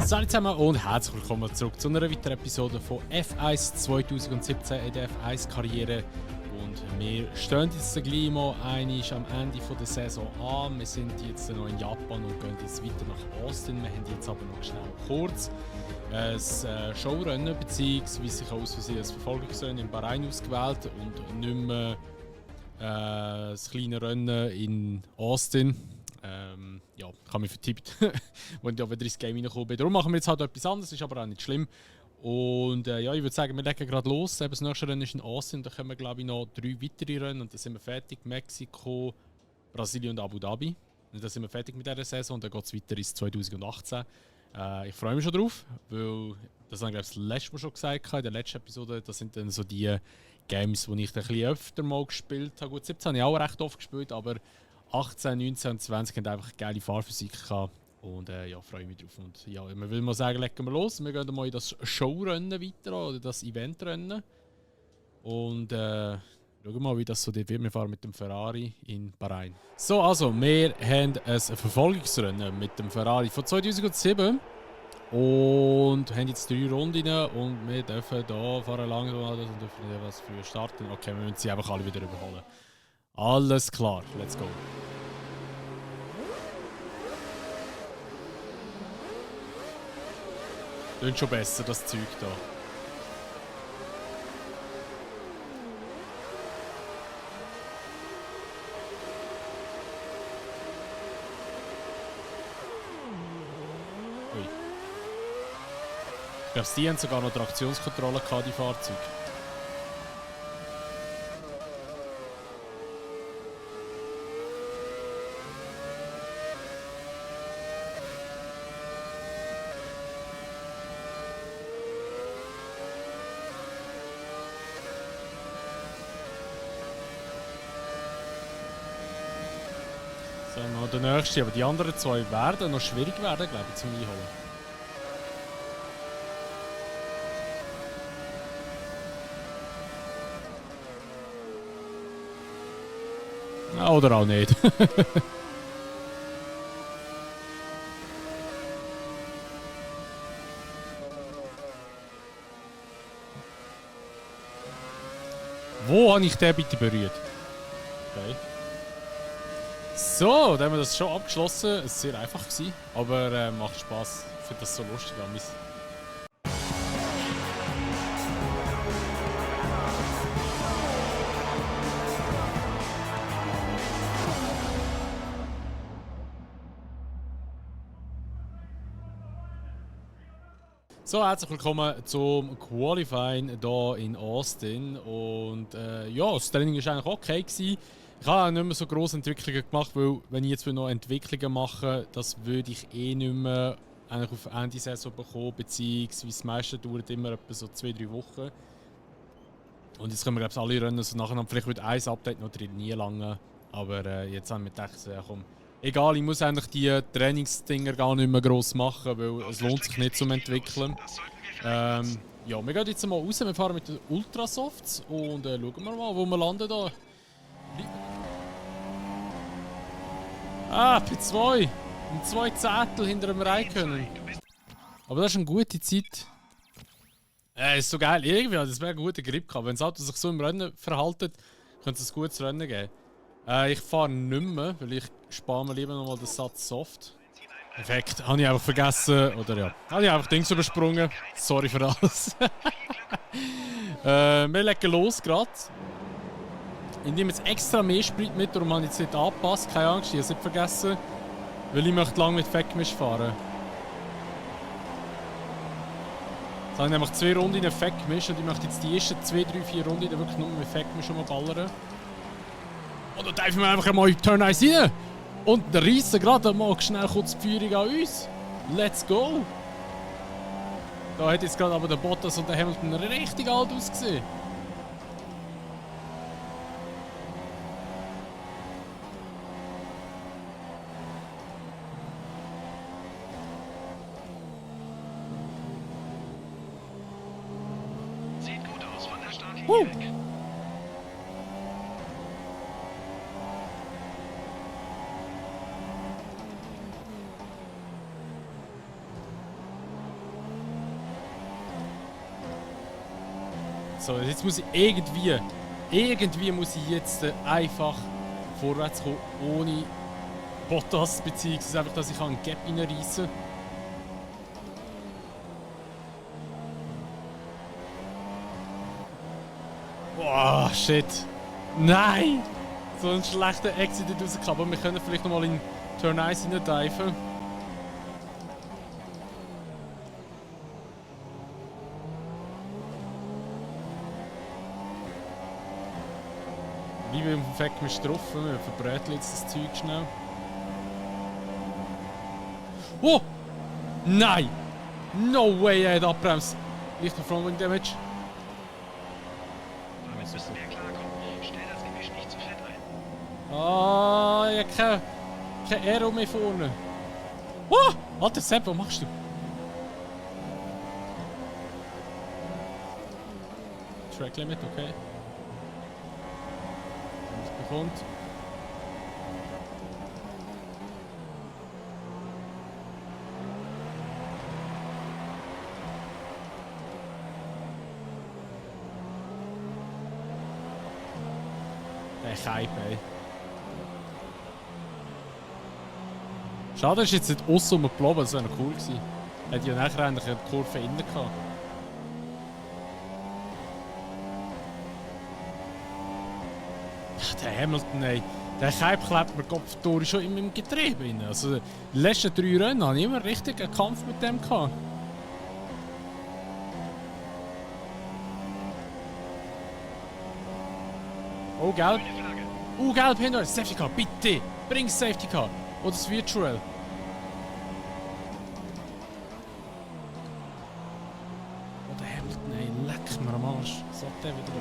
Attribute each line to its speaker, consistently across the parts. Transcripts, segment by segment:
Speaker 1: Salut zusammen und herzlich willkommen zurück zu einer weiteren Episode von F1 2017 in der F1-Karriere. Und wir stehen jetzt gleich mal einmal am Ende der Saison an. Wir sind jetzt noch in Japan und gehen jetzt weiter nach Austin. Wir haben jetzt aber noch schnell kurz ein Showrennen bzw. sich auch aus Versehen als Verfolgungsrennen in Bahrain ausgewählt und nicht mehr das kleine Rennen in Austin. Ja, ich habe mich vertippt, als ich wieder ins Game reingekommen bin. Darum machen wir jetzt halt etwas anderes, ist aber auch nicht schlimm. Und ja, ich würde sagen, wir legen gerade los. Das nächste Rennen ist in Austin, da kommen glaube ich noch 3 weitere Rennen und dann sind wir fertig. Mexiko, Brasilien und Abu Dhabi. Und dann sind wir fertig mit dieser Saison und dann geht es weiter ins 2018. Ich freue mich schon drauf, weil, das habe ich glaube das letzte Mal schon gesagt, in der letzten Episode, das sind dann so die Games, die ich dann ein bisschen öfter mal gespielt habe. Gut, 17 habe ich auch recht oft gespielt, aber 18, 19 und 20 haben einfach geile Fahrphysik gehabt. Und ja, freue ich mich drauf. Und ja, man will mal sagen, legen wir los. Wir gehen mal in das Showrennen weiter, oder das Eventrennen. Und schauen wir mal, wie das so wird. Wir fahren mit dem Ferrari in Bahrain. So, also, wir haben ein Verfolgungsrennen mit dem Ferrari von 2007. Und haben jetzt 3 Runden und wir dürfen hier fahren langsam und dürfen nicht was früher starten. Okay, wir müssen sie einfach alle wieder überholen. Alles klar, let's go. Klingt schon besser, das Zeug da. Ui. Ich glaube, die haben sogar noch Traktionskontrolle gehabt, die Fahrzeuge. Noch der nächste, aber die anderen 2 werden noch schwierig werden, glaube ich, zum Einholen. Oder auch nicht. Wo habe ich den bitte berührt? Okay. So, dann haben wir das schon abgeschlossen. Es war sehr einfach, aber macht Spaß. Ich finde das so lustig. So, herzlich willkommen zum Qualifying hier in Austin. Und ja, das Training war eigentlich okay gewesen. Ich habe nicht mehr so grosse Entwicklungen gemacht, weil wenn ich jetzt noch Entwicklungen mache, das würde ich eh nicht mehr eigentlich auf Ende Saison bekommen, beziehungsweise das meiste dauert immer etwa so 2-3 Wochen. Und jetzt können wir glaube ich alle Rennen so nacheinander, vielleicht wird ein Update noch drin, nie lange, aber jetzt haben wir gedacht, ja, komm, egal, ich muss eigentlich die Trainingsdinger gar nicht mehr gross machen, weil es lohnt sich nicht zum Entwickeln. Ja, wir gehen jetzt mal raus, wir fahren mit den Ultrasofts und schauen wir mal, wo wir landen da. Ah, P2! Um 2 Zettel hinter dem Räikkönen. Aber das ist eine gute Zeit. Ist so geil. Irgendwie, das wäre ein guter Grip gehabt. Wenn das Auto sich so im Rennen verhält, könnte es ein gutes Rennen geben. Ich fahre nicht mehr, weil ich spare mir lieber nochmal den Satz Soft. Perfekt, habe ich einfach vergessen. Oder ja, habe ich einfach Dings übersprungen. Sorry für alles. Wir legen los gerade. Ich nehme jetzt extra mehr Sprit mit, darum habe ich jetzt nicht angepasst. Keine Angst, ich habe es nicht vergessen. Weil ich möchte lange mit Fettgemisch fahren. Jetzt habe ich nämlich 2 Runden in Fettgemisch und ich möchte jetzt die ersten 2, 3, 4 Runden wirklich nur mit Fettgemisch ballern. Und dann dürfen wir einfach mal in Turn 1 rein. Und der reissen gerade mal schnell kurz die Führung an uns. Let's go! Da hat jetzt gerade aber der Bottas und der Hamilton richtig alt ausgesehen. So, jetzt muss ich irgendwie muss ich jetzt einfach vorwärts kommen, ohne Bottas, beziehungsweise einfach, dass ich einen Gap reinreissen kann. Boah, shit. Nein! So einen schlechten Exit rausgekommen, aber wir können vielleicht nochmal in Turn 1 reindiven. Wie beim Effekt mit Struffen, wir verbröteln jetzt das Zeug schnell. Oh! Nein! No way, er hat abbremst. Leichter Frontwing Damage.
Speaker 2: Damit müssen wir klarkommen. Stell das Gemisch nicht zu fett ein.
Speaker 1: Ah, ich habe kein Aero mehr vorne. Oh! Alter Sepp, was machst du? Track Limit, okay. Was bekommt? Der Keip, ey. Schade, dass jetzt nicht aussen rumgebloben, das wäre noch cool gewesen. Hätte ja nachher eigentlich eine Kurve innen gehabt. Ach, der Hamilton, ey. Der Keip klebt mir Kopf durch schon in meinem Getriebe rein. Also, die letzten 3 Rennen hatte ich immer richtig einen Kampf mit dem gehabt. Oh, gelb. Gelb hinter uns. Safety Car, bitte. Bring Safety Car. Oder das Virtual. Oh, der Hamilton, ey. Leck mir am Arsch. So der wieder da.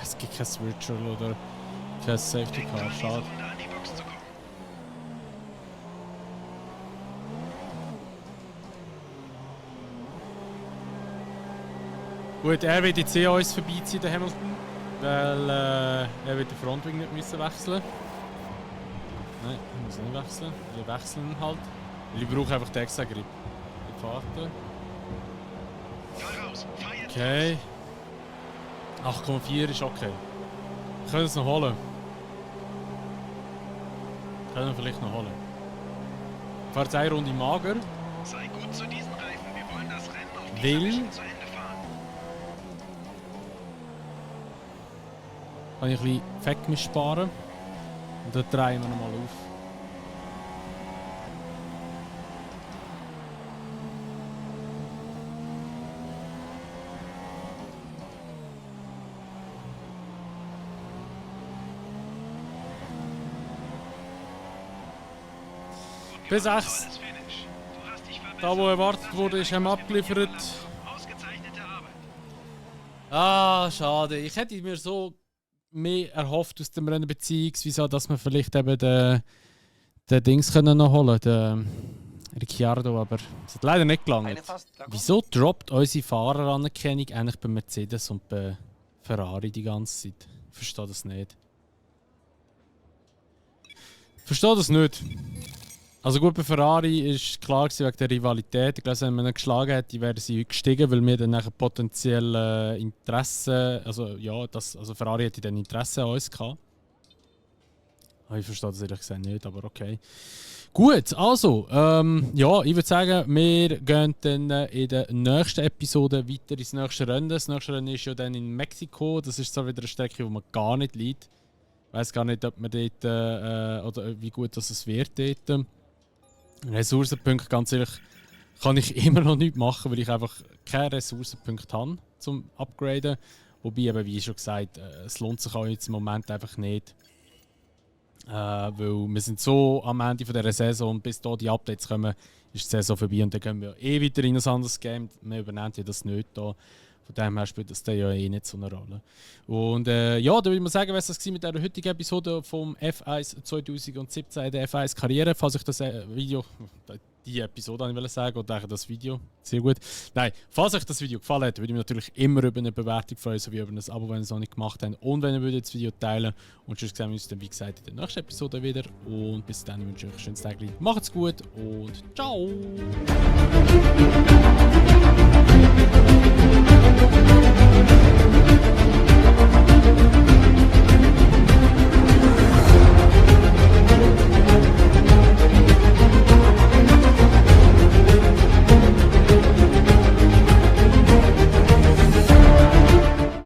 Speaker 1: Es gibt kein Virtual oder kein Safety Car. Schade. Gut, er wird jetzt an uns vorbeiziehen, der Hamilton, weil er wird den Frontwing nicht müssen wechseln. Nein, er muss nicht wechseln. Wir wechseln ihn halt. Weil ich brauche einfach den extra Grip. Ich warte. Okay. 8,4 ist okay. Wir können es noch holen. Können wir vielleicht noch holen. Ich fahre jetzt eine Runde mager.
Speaker 2: Sei gut zu diesen Reifen. Wir wollen das Rennen auf
Speaker 1: Will-
Speaker 2: dieser Mission zu Ende fahren.
Speaker 1: Kann ich ein bisschen Fettmisch sparen. Und dann drehen wir nochmal auf. Bis 6.
Speaker 2: Tolles Finish. Du hast dich verbessert.
Speaker 1: Da wo erwartet wurde, ist ihm abgeliefert.
Speaker 2: Ausgezeichnete Arbeit.
Speaker 1: Ah, schade. Ich hätte mir so mehr erhofft aus dem Rennen, beziehungsweise dass wir vielleicht eben den Dings können noch holen, den Ricciardo, aber es hat leider nicht gelangt. Wieso droppt unsere Fahreranerkennung eigentlich bei Mercedes und bei Ferrari die ganze Zeit? Ich verstehe das nicht. Verstehe das nicht. Also gut, bei Ferrari ist klar gewesen, wegen der Rivalität. Ich glaube, wenn man ihn geschlagen hätte, wären sie gestiegen, weil wir dann nachher potenziell Interesse, also ja, also Ferrari hätte dann Interesse an uns gehabt. Ich verstehe das ehrlich gesagt nicht, aber okay. Gut, also, ja, ich würde sagen, wir gehen dann in der nächsten Episode weiter ins nächste Rennen. Das nächste Rennen ist ja dann in Mexiko. Das ist zwar wieder eine Strecke, wo man gar nicht liegt. Ich weiß gar nicht, ob man dort, oder wie gut das es wird dort. Ressourcenpunkte, ganz ehrlich, kann ich immer noch nicht machen, weil ich einfach keine Ressourcenpunkte habe zum Upgraden. Wobei, eben, wie schon gesagt, es lohnt sich auch jetzt im Moment einfach nicht. Weil wir sind so am Ende von dieser Saison und bis da die Updates kommen, ist die Saison vorbei und dann gehen wir eh wieder in ein anderes Game. Wir übernehmen ja das nicht da. Von dem her spielt das dann ja eh nicht so eine Rolle. Und ja, da würde ich sagen, was das war mit der heutigen Episode vom F1 2017, der F1 Karriere. Falls euch das Video, die Episode, wollte ich sagen, oder eigentlich das Video. Sehr gut. Nein, falls euch das Video gefallen hat, würde ich mich natürlich immer über eine Bewertung freuen, sowie über ein Abo, wenn ihr es noch nicht gemacht habt. Und wenn ihr das Video teilen würdet. Und sonst sehen wir uns dann, wie gesagt, in der nächsten Episode wieder. Und bis dann wünsche ich euch ein schönes Tag. Macht's gut und ciao!